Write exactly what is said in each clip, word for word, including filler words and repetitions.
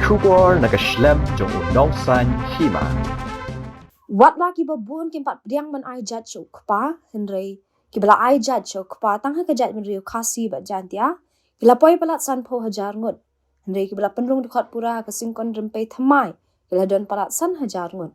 Khubor na ka shlem jong u Nongsaiñ Hima. Wat la kiba bun kim pat pdiang ban ai jait sha u kpa, hynrei kiba la ai jait sha u kpa tang ha ka jaitbynriew Khasi bad Jaintia, ki la poi palat sanphew hajar ngut. Hynrei kiba la pynrung dkhot pura ha ka seng khong rympei thymmai, ki la don palat san hajar ngut.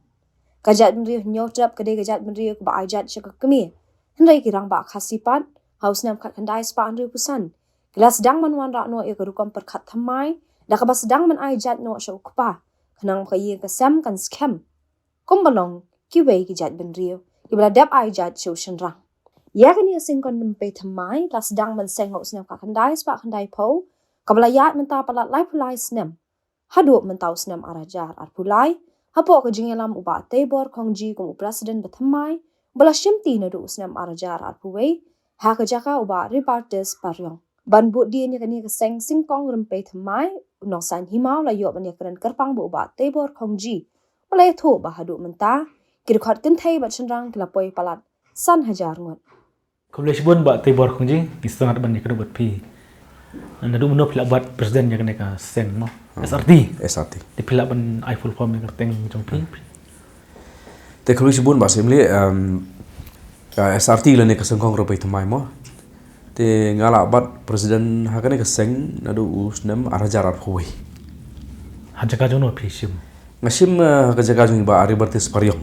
Ka jaitbynriew Hynñiewtrep ka dei ka jaitbynriew kaba ai jait sha ka kmie. Hynrei ki rangbah Khasi pat, ha u snem khatkhyndai spah hynriewphew san, ki la sdang ban wanrah noh ïa ka rukom pyrkhat thymmai, da kaba sdang ban ai jait noh sha u kpa, khnang ba ka ïing ka sem kan skhem kumba long kiwei ki jaitbynriew kiba la dep ai jait sha u shynrang. Ïa kane ka seng khong rympei thymmai la sdang ban seng ha u snem khatkhyndai spah khyndaiphew, kaba la ïaid mynta palat laiphew lai snem. Haduh mynta u snem ar hajar arphew lai, hapoh ka jingïalam u Bah Teibor Khongji kum u President ba thymmai, ba la shimti naduh u snem ar hajar arphew wei ha ka jaka u Bah Ribartes Pariong. Ban bud dien ïa kane ka seng seng khong rympei thymmai, u Nongsaiñ Hima u la ïoh ban ïakren kyrpang bad u Bah Teibor Khongji, ba la ïathuh ba haduh mynta ki dkhot kynthei bad shynrang ki la poi palat san hajar ngut. Khublei shibun Bah Teibor Khongji, ngi sngewbha ban ïakren bad phi. Naduh mynno phi la bat president ïa kane ka seng mo? Hmm. S R T. S R T. Te phi lah ban ai full form ïa ka kyrteng jong phi? Te khublei shibun Bah Syiemlieh, em, ka S R T lane ka seng khong rympei thymmai mo. Te nga la bat president ha kane ka seng naduh u snem ar hajar arphew wei. Ha jaka jong no phi shim? Nga shim, eh, ka jaka jong i Bah Ribartes Pariong.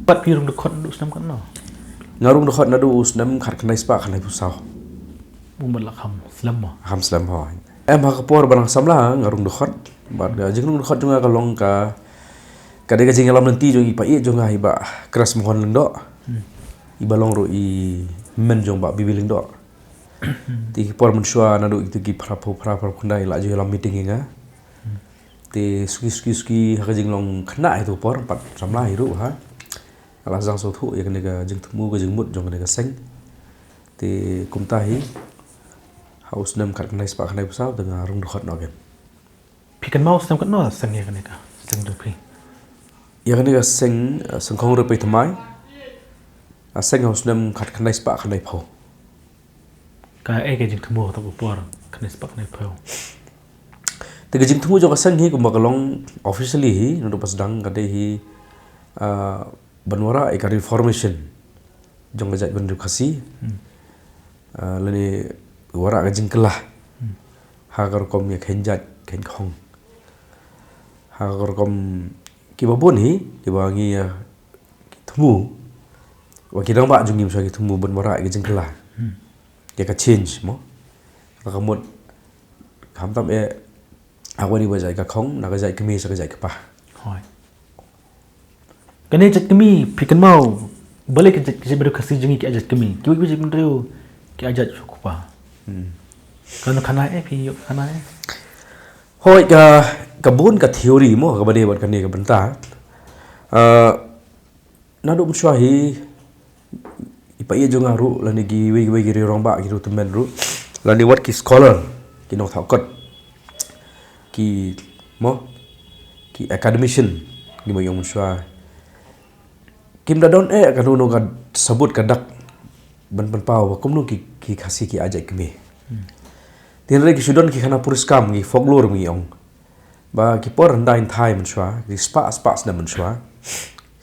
Pat phi rung dkhot naduh u snem katno? Nga rung dkhot naduh u snem khatkhyndai spah khyndaiphew saw. Bun ba la kham slem mo? Kham slem ho. Em, ha ka por ba nga samla nga rung dkhot. Bad ka jingrung dkhot jong nga ka long ka, ka dei ka jingïalam lynti jong i paid jong nga i Bah Kresmohon Lyngdoh. Hmm. I ba long ruh i hynmen jong Bah B B Lyngdoh. Hmm. Te ki por mynshuwa naduh kito ki phraphew phra phraphew khyndai la ju ïalam meeting ïa nga. Hmm. Te suki suki suki ha ka jinglong khynnah ïa tu por pat samla hi ruh ha. Nga la sdang sngewthuh ïa kane ka jingthmu ka jingmut jong kane ka seng. Te kumta hi ha u snem khatkhyndai spah khyndaiphew saw te nga rung dkhot noh kem. Phi kynmaw snem katno seng ïa kane ka seng jong phi? Ïa kane ka seng, eh, seng khong rympei thymmai. Ah, seng ha u snem khatkhyndai spah khyndaiphew. Kaei ka jingthmu ha kata ka por, khyndai spah khyndaiphew? Te ka jingthmu jong ka seng hi kumba ka long officially hi, naduh ba sdang ka dei hi, ah, ban wanrah ïa ka reformation jong ka jaitbynriew Khasi. Hmm. Ah, lane wanrah ka jingkylla. Hmm. Ha ka rukom ïa kheiñ jait, kheiñ khong. Ha ka rukom kiba bun hi, kiba ngi, ah, thmu. Wa ki rangbah jong ngi mynshuwa ki thmu ban wanrah ïa ka jingkylla. Hmm. Ïa ka change mo. Kata ka mut khamtam eh ha kawei ka jait ka khong, na ka jait kmie sha ka jait kpa. Hooid. Kane jait kmie, phi kynmaw, balei ka jait, ka jaitbynriew Khasi jong ngi ki ai jait kmie? Kiwei kiwei jaitbynriew ki ai jait sha u kpa. Hmm. Kan khana eh, phi ïoh khana eh? Hooid, ka, ka bun ka theory mo, kaba dei bad kane ka bynta. Ah, naduh mynshuwa hi, i paid jong nga ruh, lane kiwei kiwei ki rangbah, ki rangbah tymmen ruh, lane wat ki scholar, ki nongthoh kot, ki, mo, ki academician, kiba ïong mynshuwa. Kim da don eh kano kano ka sabut ka dak ban pynpaw ba kumno ki, ki Khasi ki ai jait kmie. Hmm. Te hynrei ki shu don ki khana puriskam, ki folklore ngi ong. Ba ki por hyndai hynthai mynshuwa, ki spah, spah snem mynshuwa.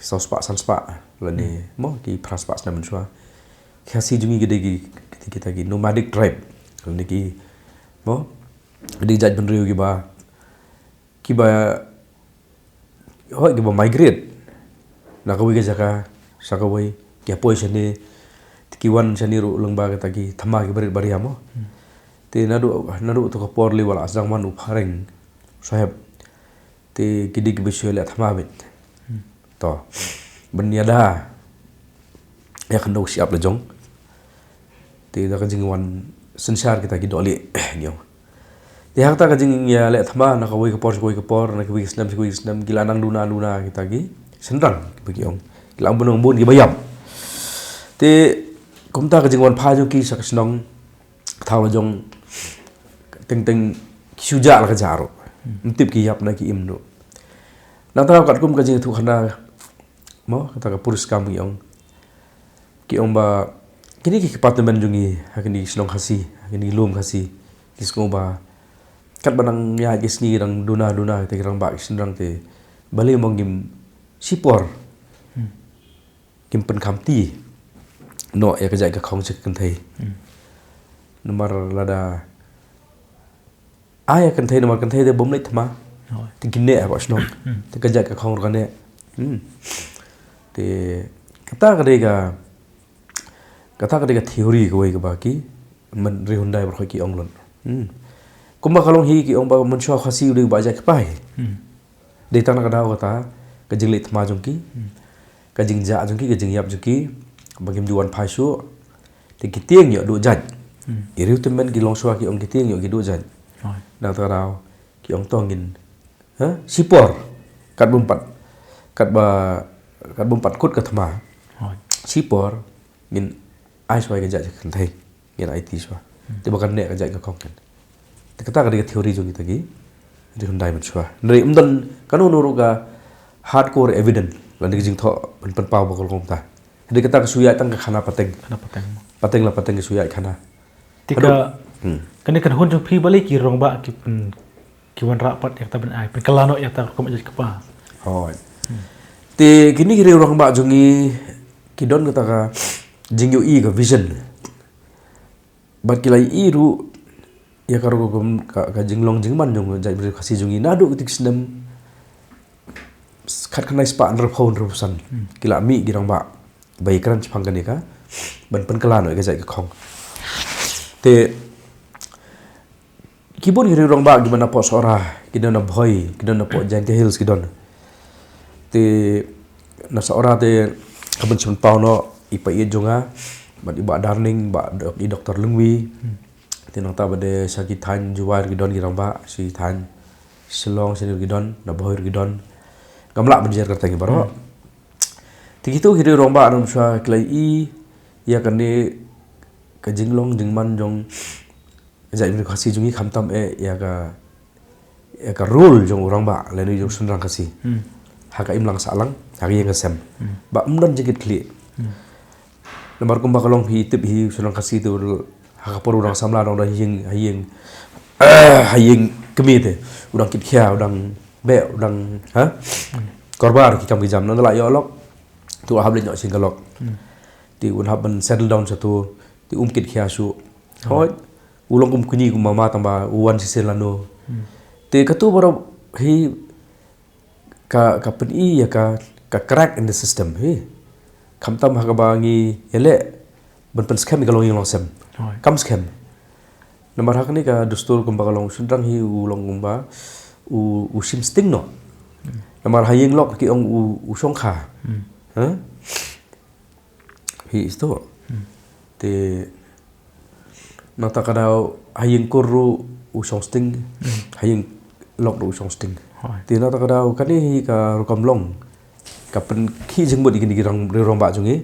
Saw spah, san spah, lane, hmm, mo, ki phra spah snem mynshuwa. Ki Khasi jong ngi ki dei ki, ki, kita ki nomadic tribe. Lane ki, mo, ki dei jaitbynriew kiba, kiba, hooid, kiba migrate na kawei ka jaka sha kawei, ki ïa poi shane, te ki wan shane ruh lyngba kita ki thma kiba rit ba ria mo. Hmm. Te naduh, naduh kato ka por lei wat la sdang wan u phareng saheb. Te ki dei kiba shu leh thma beit. Hmm. To. Ban ïada ïa ka khyndew shyiap la jong. Te da ka jingwan synshar kita ki dohlieh, ngi ong. Te ha kata ka jingïaleh thma na kawei ka por sha kawei ka por, na kawei ka snem sha kawei ka snem, ki la nang duna duna kita ki shynrang kiba ki ong. Ki la ong bun ong bun kiba ïap. Te kumta ka jingwan phai jong ki sha ka shnong thaw la jong, teng teng ki shu jah la ka jah ruh. Ym tip ki ïap ne ki im ruh. Nangta katkum ka jingïathuh khana, mo, kata ka puriskam ki ong. Ki ong ba kine ki kpa tymmen jong ngi ha kine ki shnong Khasi, ha kine ki lum Khasi, ki sngew ba katba nang ïaid ki sngi dang duna duna te ki rangbah ki shynrang te balei mo ngim shipor, ngim pynkhamti noh ïa ka jait ka khong sha ka kynthei. Namar lada ai ïa ka kynthei, namar ka kynthei te bym leit thma. Te ki neh hapoh shnong. Te ka jait ka khong ruh ka neh. Te kata ka dei ka, kata ka dei ka theory kawei kaba ki man ri Hyundai baroh ki ong lut. Kumba ka long hi ki ong ba mynshuwa Khasi u dei uba jait kpa hi. Dei tang na ka daw kata ka jingleit thma jong ki, ka jingjah jong ki, ka jingïap jong ki, ba kim ju wan phai shuh. Te ki tieng ïoh duh jait. I riew tymmen ki longshuwa ki ong ki tieng ïoh ki duh jait. Na kata ka daw ki ong to ngin, ha, shipor, kat bym pat, katba, kat bym pat kut ka thma. Shipor ngin ai shuwa ïa ka jait ka kynthei. Ngin aiti shuwa. Te ba kan neh ka jait ka khong kan. Te kata ka dei ka theory jong kita ki ri Hyundai mynshuwa. Hynrei ym don kano kano ruh ka hardcore evidence lane ka jingthoh ban pynpaw ba ka long kumta. Hynrei kata ka shu ïaid tang ka khana pateng. Khana pateng. Pateng la pateng ka shu ïaid khana. Te ka, kane ka hun jong phi balei ki rangbah ki pyn, ki wanrah pat ïa kata ban ai pynkylla noh ïa kata ka rukom jait kpa. Hooid. Te kine ki rangbah jong ngi ki don kata ka jingïohi, ka vision. Bad ki la ïohi ruh ïa ka rukom, ka, ka jinglong jingman jong ka jaitbynriew Khasi jong ngi naduh kito ki snem khatkhyndai spah hynriewphew hynriewphew san. Ki la mih ki rangbah ba ïakren shaphang kane ka ban pynkylla noh ïa ka jait ka khong. Te ki bun ki rangbah kiba na poh Sohra, ki don na Bhoi, ki don na poh Jaintia Hills, ki don. Te na Sohra te ka ban shu pynpaw noh i pa ïeit jong nga bad i Bah Darning, Bah Dok-, i Doktor Lyngwi. Te nangta bad sha ki thaiñ Jowai ruh ki don ki rangbah, sha ki thaiñ Shillong sha ki ruh ki don, na Bhoi ruh ki don. Ngam lah ban jer kyrteng baroh. Te kito ki rangbah na mynshuwa ki la ïohi ïa kane ka jinglong jingman jong jaitbynriew Khasi jong ngi khamtam eh ïa ka, ïa ka role jong u rangbah lane jong u shynrang Khasi ha ka imlang sahlang, ha ka ïing ka sem. Ba ym don jingkitkhlieh. Namar kumba ka long phi tip hi u shynrang Khasi te ha ka por u dang samla dang don ha ïing, ha ïing, ha ïing kmie te u dang kitkhia, u dang beh, u dang, ha, korbar ki kam ki jam, nang da la ïoh lok te u hap leit noh sha ïing ka lok. Te un hap ban settle down sha tu, te um kitkhia shuh. Hooid. U long kum kñi kum mama tang ba u wan shisien lano. Te katu baroh hi ka, ka pyni ïa ka, ka crack in the system hi. Khamtam ha kaba ngi ïaleh ban pynskhem ïa ka longïing longsem. Kam skhem. Namar ha kane ka dustur kumba ka long u shynrang hi u long kumba u, u shim sting noh. Namar ha ïing lok ki ong u, u shongkha. Ha? Hi isto. Te nangta ka daw ha ïing kur ruh u shong sting, ha ïing lok ruh u shong sting. Te nangta ka daw kane hi ka rukom long ka pynkhih jingmut ïa kine ki rong, rangbah jong ngi.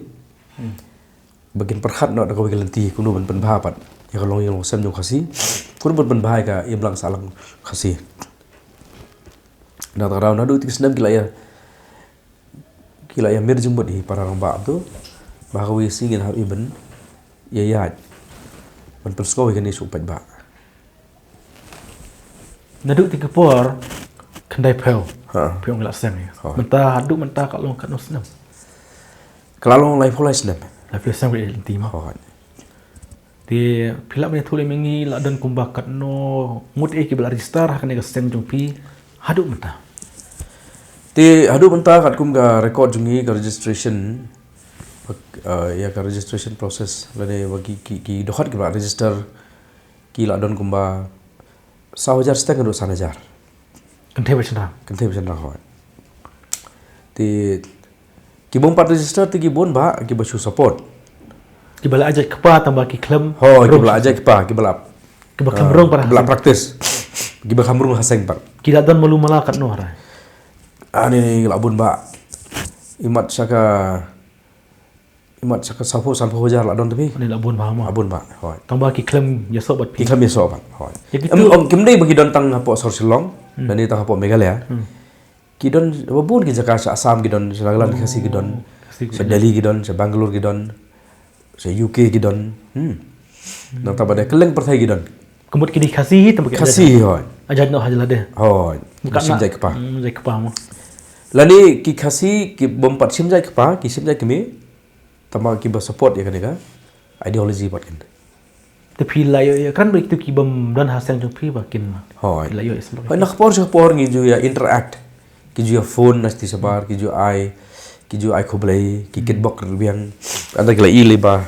Ba kin pyrkhat noh da kawei ka lynti kumno ban pynbha pat ïa ka longïing longsem jong Khasi. Kumno ban pynbha ïa ka imlang sahlang Khasi. Nangta ka daw naduh kito ki snem ki la ïa ki la ïa mir jingmut hi para rangbah tu ba ha kawei ka sngi ngin hap ïa ban ïa ïaid ban pynsngew ïa kane sha u paidbah. Naduh kito ki por khyndaiphew phi ong la seng ïa. Mynta haduh mynta ka long katno snem? Ka la long laiphew lai snem. Laiphew lai snem ka lynti mo. Te phi lah ban ïathuh lem ïa ngi la don kumba katno ngut eh kiba la register ha kane ka seng jong phi haduh mynta? Te haduh mynta katkum ka record jong ngi ka registration, ïa ka registration process lane ba ki, ki, ki dkhot kiba la register ki la don kumba saw hajar shteng haduh san hajar. Kynthei bad shynrang. Kynthei bad shynrang hooid. Te ki bym pat register te ki bun bah kiba shu support. Kiba la ai jait kpa tang ba ki khlem. Hooid, kiba la ai jait kpa, kiba la, kiba khlem rung para kiba la practice. Kiba khlem rung ha seng pat. Ki la don malu mala katno harai? Ani la bun bah. Imat sha ka Imat sha ka saphew sanphew hajar la don te phi. Ani la bun bah mo. La bun bah hooid. Tang ba ki khlem ïasoh bad phi. Ki khlem ïasoh bad hooid. Ym, ym, kim dei ba ki don tang hapoh sor Shillong lane tang hapoh Meghalaya. Ki don ba bun ki jaka, sha Assam ki don, sha Nagaland Khasi ki don, sha Delhi ki don, sha Bangalore ki don, sha U K ki don. Nangta bad da kylleng pyrthei ki don. Ka mut ki dei Khasi hi, tang ba ki Khasi, hooid. Jait noh ha Jladeh. Hooid. Ka shim jait kpa. Hmm, jait kpa mo. Lane ki Khasi ki bym pat shim jait kpa, ki shim jait kmie. Tang ba ki ba support ïa kane ka ideology pat kin. Te phi la ïoh ïa, kren ba kitu ki bym don ha seng jong phi ba kin. Hooid. Phi la ïoh ïa seng ba. Hooid, na ka por sha ka por ngi ju ïa interact. Ki ju ïa phone na shatei shabar, ki ju ai, ki ju ai khublei, ki kit bok rbiang. Ynda ki la i lei ba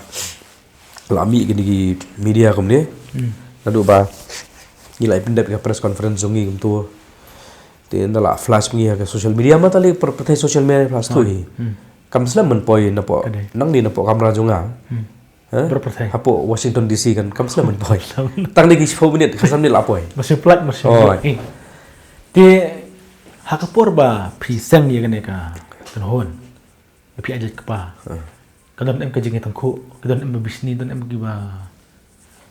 la mih kine ki media kumne. Hmm. Naduh ba ngi la pyndep ka press conference jong ngi kumtu. Te ynda la flash ngi ha ka social media, ma tang lei pyrthei social media flash tu hi. Hmm. Kam slem ban poi napoh. Nang ni napoh kamra jong nga. Hmm. Ha? Hapoh Washington D C kan kam slem ban poi. Tang ni ki shiphew minit, khatsan minit la poi. Masih pelat, masih pelat. Te ha ka por ba phi seng ïa kane ka kynhun. Ba phi ai jait kpa. Ka don em ka jingïatangkhuh, ka don em ba bishni, don em ki ba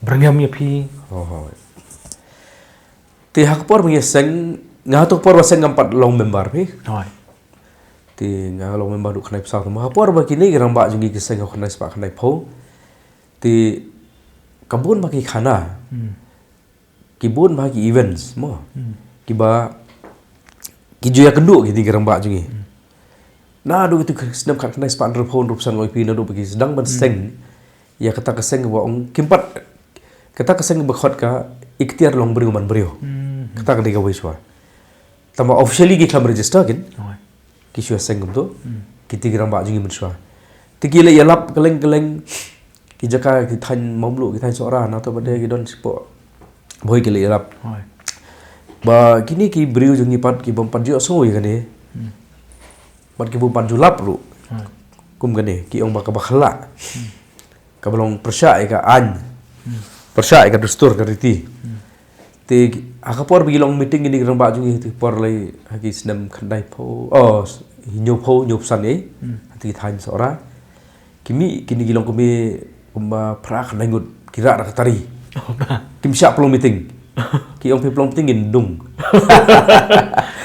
byrngem ïa phi. Te ha ka por ba ngi seng, nga ha ka por ba seng ngam pat long member phi. Te nga long member du khyndai phew saw. Ha ka por ba kine ki rangbah jong ngi ki seng ha khyndai spah khyndai phew. Te ka bun ba ki khana. Hmm. Ki bun ba ki events mo. Hmm. Ki ba ki ju ïa kynduh kine ki rangbah jong ngi. Hmm. Naduh kitu ki snem khat khyndai spah hynriew phew hynriew phew san ngi ong phi naduh ba ki sdang ban seng. Ïa kata ka seng ba ong kim pat, kata ka seng ba khot ka iktiar long briew man briew. Hmm. Kata ka dei kawei shuwa. Tang ba officially ki khlem register kin. Hooid. Ki shu ïa seng kumtu. Hmm. Kiti ki rangbah jong ngi mynshuwa. Te ki la ïalap kylleng kylleng. Ki jaka ki thaiñ Mawmluh, ki thaiñ Sohra, na to ba dei ki don shapoh Bhoi, ki la ïalap. Hooid. Ba kine ki briew jong ngi pat ki bym pat ju ïohsngew ïa kane. Hmm. Bad ki bym pat ju lap ruh. Hooid. Kum kane ki ong ba kaba khyllah. Hmm. Kaba long pyrshah ïa ka aiñ. Hmm. Pyrshah ïa ka dustur ka riti. Hmm. Te ha ka por ba ki long meeting kine ki rangbah jong ngi, te por lei ha ki snem khyndai phew, oh, hynñiew phew, hynñiew phew san ei. Hmm. Ha te ki thaiñ Sohra. Ki mih kine ki longkmie kumba phra khyndai ngut, ki rah da ka tari. Oh, ba. Kim shah pynlong meeting. Ki ong phi pynlong meeting ngin dung.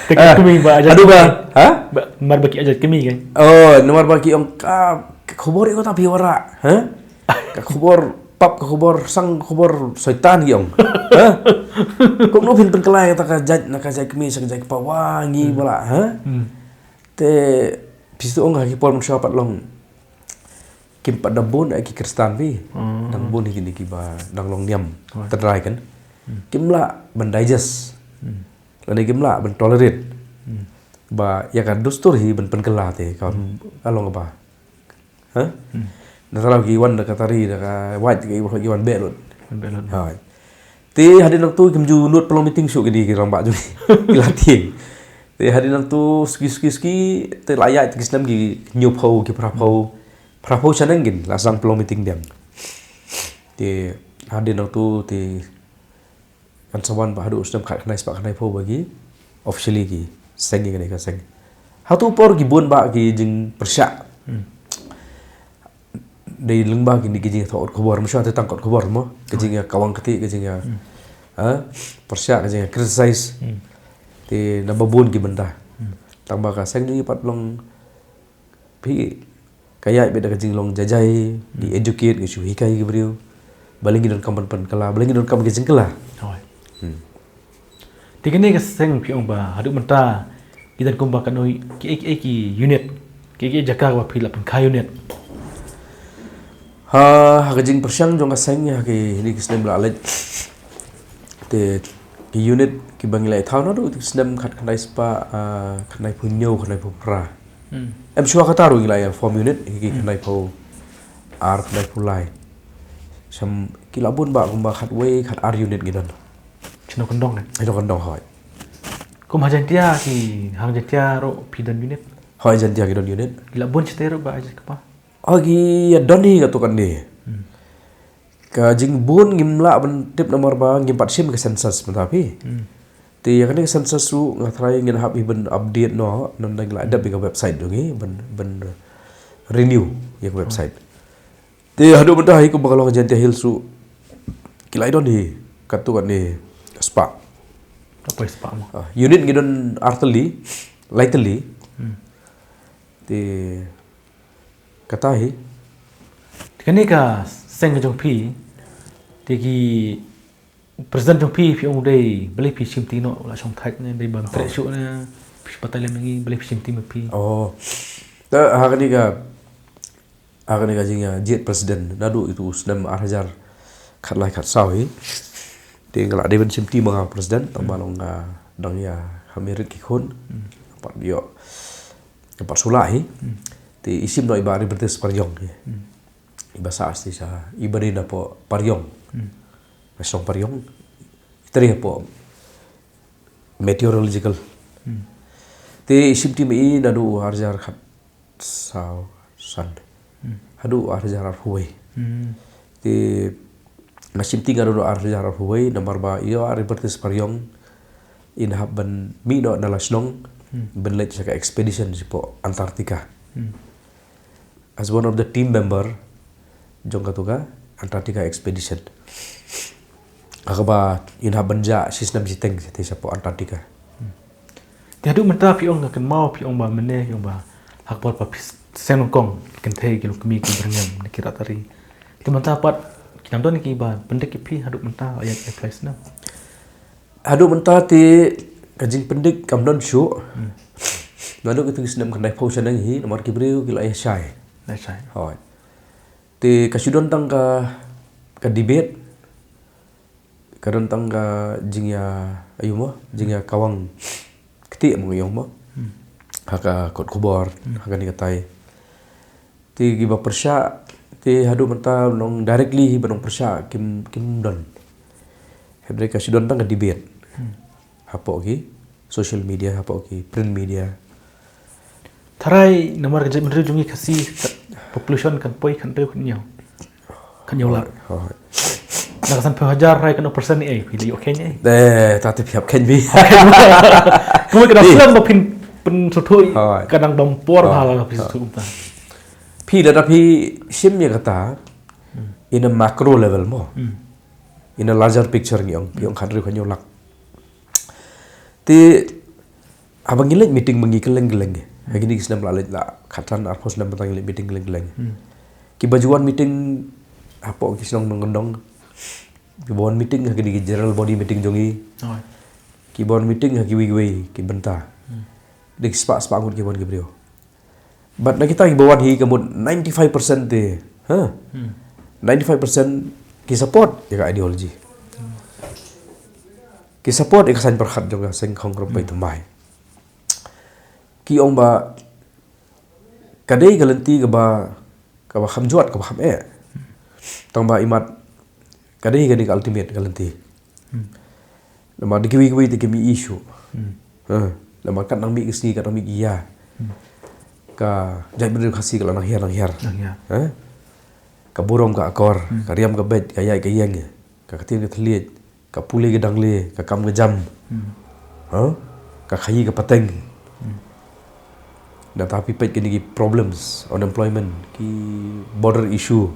Te ki kmie ba ajar. Haduh ba, ha? Ba, namar ba ki ajar kmie kan. Oh, namar ba ki ong ka, ka khubor ïa kata phi wanrah, ha? Ka khubor pap, ka khubor sang, ka khubor soitan ki ong. Ha? Kumno phin pynkylla ïa kata ka jait, na ka jait kmie sha ka jait kpa, wa ngi ba lah, ha? Hmm. Te phi shu ong ha ki por mynshuwa pat long kim pat da bun ïa ki Khristan phi. Hmm. Dang bun hi kine kiba dang long niam. Hooid. Tynrai kan. Hmm. Kim lah ban digest. Hmm. Lane kim lah ban tolerate. Hmm. Ba ïa ka dustur hi ban pynkylla te ka, hmm, ka long kaba. Ha? Hmm. Na tharai ki wan da ka tari da ka wait, ki wan beh lut. Wan beh lut. Hooid. Te hadien nangtu kim ju nud pynlong meeting shuh kine ki rangbah jong ngi. Ki la tieng. Te hadien nangtu suki suki suki te la ïaid te ki snem ki hynñiew phew, ki phra phew. Phra phew shaneng kin la sdang pynlong meeting biang. Te hadien nangtu te kan sa wan ba haduh u snem khat khyndai spah khyndai phew ba ki officially ki seng ïa kane ka seng. Hato por ki bun ba ki jingpyrshah. Hmm. Dei lyngba kine ki jingthoh kot khubor, mynshuwa te tang kot khubor mo. Ka jingïakawang kti, ka jingïa, hmm, ha? Pyrshah, ka jingïa criticize. Hmm. Te naba bun ki bynta. Hmm. Tang ba ka seng jong ngi pat long phi, ka ïaid beit da ka jinglong jai jai, ngi educate, ngi shu hikai ki briew. Balei ngi donkam ban pynkylla, balei ngi donkam ki jingkylla. Hooid. Hmm. Te kane ka seng phi ong ba haduh mynta ki don kumba katno kiei kiei ki unit, kiei kiei jaka ba phi la pynkha unit. Ha, ha ka jingpyrshang jong ka seng ha kine ki snem la leit. Te ki unit kiba ngi la ïa thaw naduh ki snem khat khyndai spah, ah, khyndai phew hynñiew, khyndai phew phra. Hmm. Em shuwa kata ruh ngi la ïa form unit, ki, hmm, khyndai phew ar, khyndai phew lai. Shem ki la bun ba kumba khatwei khat ar unit ngi don. Shano kyndong ne? Shano kyndong, hooid. Kum ha Jaintia ki, ha Jaintia ruh phi don unit? Hooid, Jaintia ki don unit. Ki la bun shatei ruh ba ai jait kpa? Oh, ki ïa don hi katto katne. Hmm. Ka jingbun ngim lah ban tip namar ba ngim pat shim ka census mynta phi. Hmm. Te ïa kane ka census ruh nga tharai ngin hap hi ban update noh, nangta ngi la dep ïa ka website jong ngi ban, ban renew ïa ka website. Te haduh mynta hi kumba ka long Jaintia Hills ruh ki la ïa don hi katto katne spah. Katto spah mo. Ah, unit ngi don ar tylli, lai tylli. Hmm. Te kata hi. Te kane ka seng ka jong phi, te ki President jong phi, phi ong dei balei phi shim ti noh, la shong thait ne, dei ban treh shuh ne, phi batai lem ngi, balei phi shim ti ma phi? Oh. Te ha kane ka, ha kane ka jingïajied president naduh itu u snem ar hajar khatlai khatsaw hi. Te nga la dei ban shim ti ma nga president, tang ba long nga dang ïa ha merit ki khun. Pat ïoh, pat shu lah hi. Te i shim noh i Bah Revertis Pariong hi. I ba sah sti sha, i ba dei na poh Pariong. Na shnong Pariong. I trei hapoh meteorological. Te i shim ti ma i naduh u ar hajar khatsaw san haduh u ar hajar arphew wei. Te nga shim ti nga naduh u ar hajar arphew wei namar ba i Bah Revertis Pariong in hap ban mih noh na la shnong ban leit sha ka expedition shapoh Antarctica. As one of the team member jong katu ka Antarctica expedition. Ha kaba in hap ban jah shisnem shiteng te shapoh Antarctica. Te haduh mynta phi ong, nga kynmaw phi ong ba mynne phi ong ba ha ka por ba phi seng nyngkong, kynthei ki longkmie ki byrngem ne ki rat tari. Te mynta pat ki nang don ki ba pyndik ïa phi haduh mynta ïa ki phi snem? Haduh mynta te ka jingpyndik kam don shuh. Naduh kitu ki snem khyndai phew shaneng hi namar ki briew ki la ïa shai. La shai. Hooid. Te ka shu don tang ka, ka debate, ka don tang ka jingïa, ayu mo, jingïa kawang kti mo, ayu mo. Ha ka kot khubor, ha kane katai. Te kiba pyrshah, te haduh mynta nong directly hi ba nong pyrshah kim, kim don. Hynrei ka shu don tang ka debate. Hapoh ki social media, hapoh ki print media. Tharai namar ka jaitbynriew jong ngi Khasi, population kan poi khathynriew khathynñiew. Khathynñiew lak. Hooid. Na ka san phew hajar tharai katno percent ne, phi la ïoh kheiñ ne? Eh, ta te phi hap kheiñ phi. Kumno ka dang slem ba phin pynsngewthuh, ka dang bam por bha la phi sngewthuh ta. Phi lada phi shim ïa kata in a macro level mo. In a larger picture ngi ong, phi ong khathynriew khathynñiew lak. Te haba ngi leit meeting ma ngi kylleng kylleng. Ha kine ki snem la leit la khatsan arphew snem mynta ngi leit meeting kylleng kylleng. Kiba ju wan meeting hapoh ki shnong nongkyndong. Kiba wan meeting ha kine ki general body meeting jong ngi. Kiba wan meeting ha kiwei kiwei ki bynta. Dei ki spah spah ngut kiba wan ki briew. But na kita kiba wan hi ka mut ninety-five percent te, ha? Ninety-five percent ki support ïa ka ideology. Ki support ïa ka saiñ pyrkhat jong ka seng Khongkrop Paithymmai. Ki ong ba ka dei ka lynti kaba, kaba kham jot, kaba kham eh. Tang ba imat ka dei kane ka ultimate ka lynti. Namar da kiwei kiwei te ki mih issue. Namar kat nang mih ki sngi, kat nang mih ki ïa, ka jaitbynriew Khasi ka la nang hiar nang hiar. Ka burom ka akor, ka riam ka beit, ka ïaid ka ïeng, ka ktien ka thylliej, ka pule ka dangle, ka kam ka jam, ka khaïi ka pateng. Nangta phi peit kine ki problems, unemployment, ki border issue.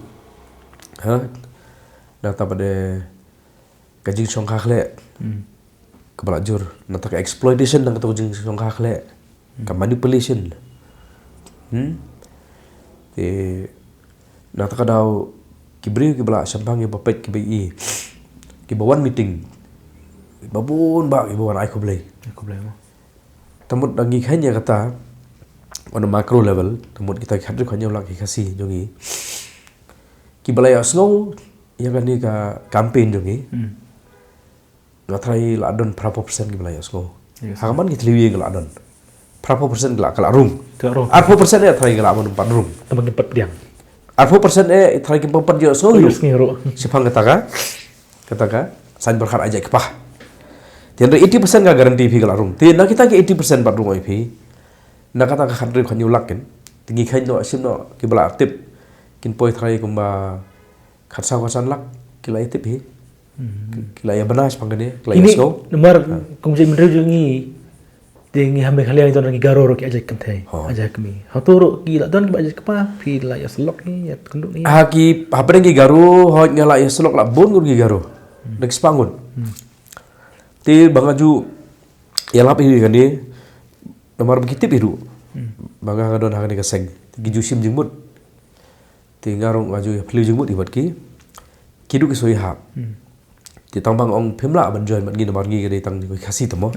Nangta pat ka jingshongkha khleh kaba la jur, nangta ka exploitation na kata ka jingshongkha khleh, ka manipulation. Te nangta ka daw ki briew kiba la shemphang, kiba peit, kiba ïohi, kiba wan meeting, kiba bun bah kiba wan, ai khublei. Ai khublei mo. Te mut da ngi kheiñ ïa kata on a macro level, te mut kita ki khathynriew khathynñiew lak ki Khasi jong ngi kiba la ïohsngew ïa kane ka campaign jong ngi. Nga tharai la don phraphew percent kiba la ïohsngew. Ha ka man ki thliew ïing ka la don phraphew percent ka la, ka la rung. Arphew percent ïa tharai ka la man pat rung. Arphew percent ïa tharai kim pat ïohsngew ruh. Shaphang kata ka, kata ka saiñ pyrkhat ai jait kpa. Te hynrei eighty percent ka guarantee phi ka la rung. Te na kita ki eighty percent pat rung ïa phi, na kata ka khathynriew khathynñiew lak kin, te ngi kheiñ noh, shim noh kiba la tip, kin poi tharai kumba khatsaw khatsan lak ki la ïa tip hi. Ki la ïa bna shaphang kane, ki la ïa sngew. Namar kum jaitbynriew jong ngi, te ngi ha Meghalaya ngi don ki Garo ruh ki ai jait kynthei, ai jait kmie. Hato ruh ki la don kiba ai jait kpa, phi la ïa syllok hi, ïa kynduh hi? Ha ki, hapdeng ki Garo, hooid nga la ïa syllok la bun ngut ki Garo. Da ki spah ngut. Te ba nga ju ïalap hi kane, namar ba ki tip hi ruh ba nga nga don ha kane ka seng. Te ki ju shim jingmut. Te nga ruh nga ju ïa phylliew jingmut hi bad ki. Ki duh ki shu ïahap. Te tang ba nga ong phim lah ban join bad ngi namar ngi ka dei tang ki Khasi te mo.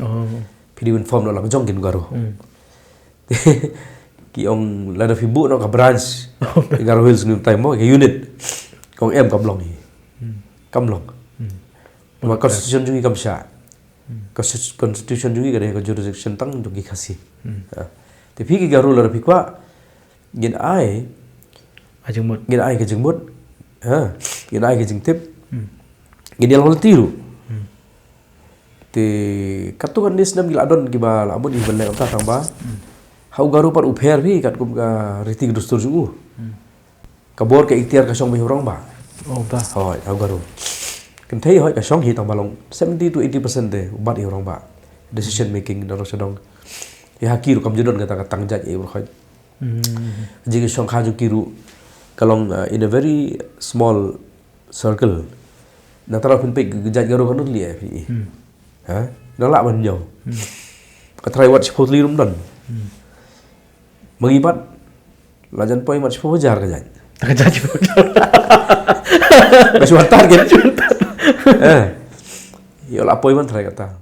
Phi dei ban form noh la ka jong ki Garo. Ki ong lada phi buh noh ka branch Garo Hills ni u tai mo, ka unit. Ka ong em, kam long hi. Kam long. Namar constitution jong ngi kam shah. Constitu-, constitution jong ngi ka dei ka jurisdiction tang jong ki Khasi. Te phi ki Garo lada phi kwah, ngin ai, A jingmut. Ngin ai ka jingmut. Ha, ngin ai ka jingtip. Ngin ïa long lynti ruh. Te katto katne snem ki la don kiba la mut ban leh kumta tang ba ha u Garo pat u pher phi katkum ka riti ka dustur jong u. Ka bor ka iktiar ka shong beit ha u rangbah. Oh, ba. Hooid, ha u Garo. Kynthei hooid ka shong hi tang ba long seventy to eighty percent te u bat hi ha u rangbah. Decision making na rong sha dong. Ïa ha ki ruh kam ju don kata ka tang jait ïa u hooid. Jingshongkha jong ki ruh ka long, uh, in a very small circle. Nangta phin peit ka jait Garo ka don lieh phi. Ha? Nang lah ban ñiew. Ka trai wat shiphew tylli ruh ym don. Ma ngi pat la jan poi mat shiphew hajar ka jait. Ka jait. Ba shu wan target. Eh. Ïoh la poi man trai kata.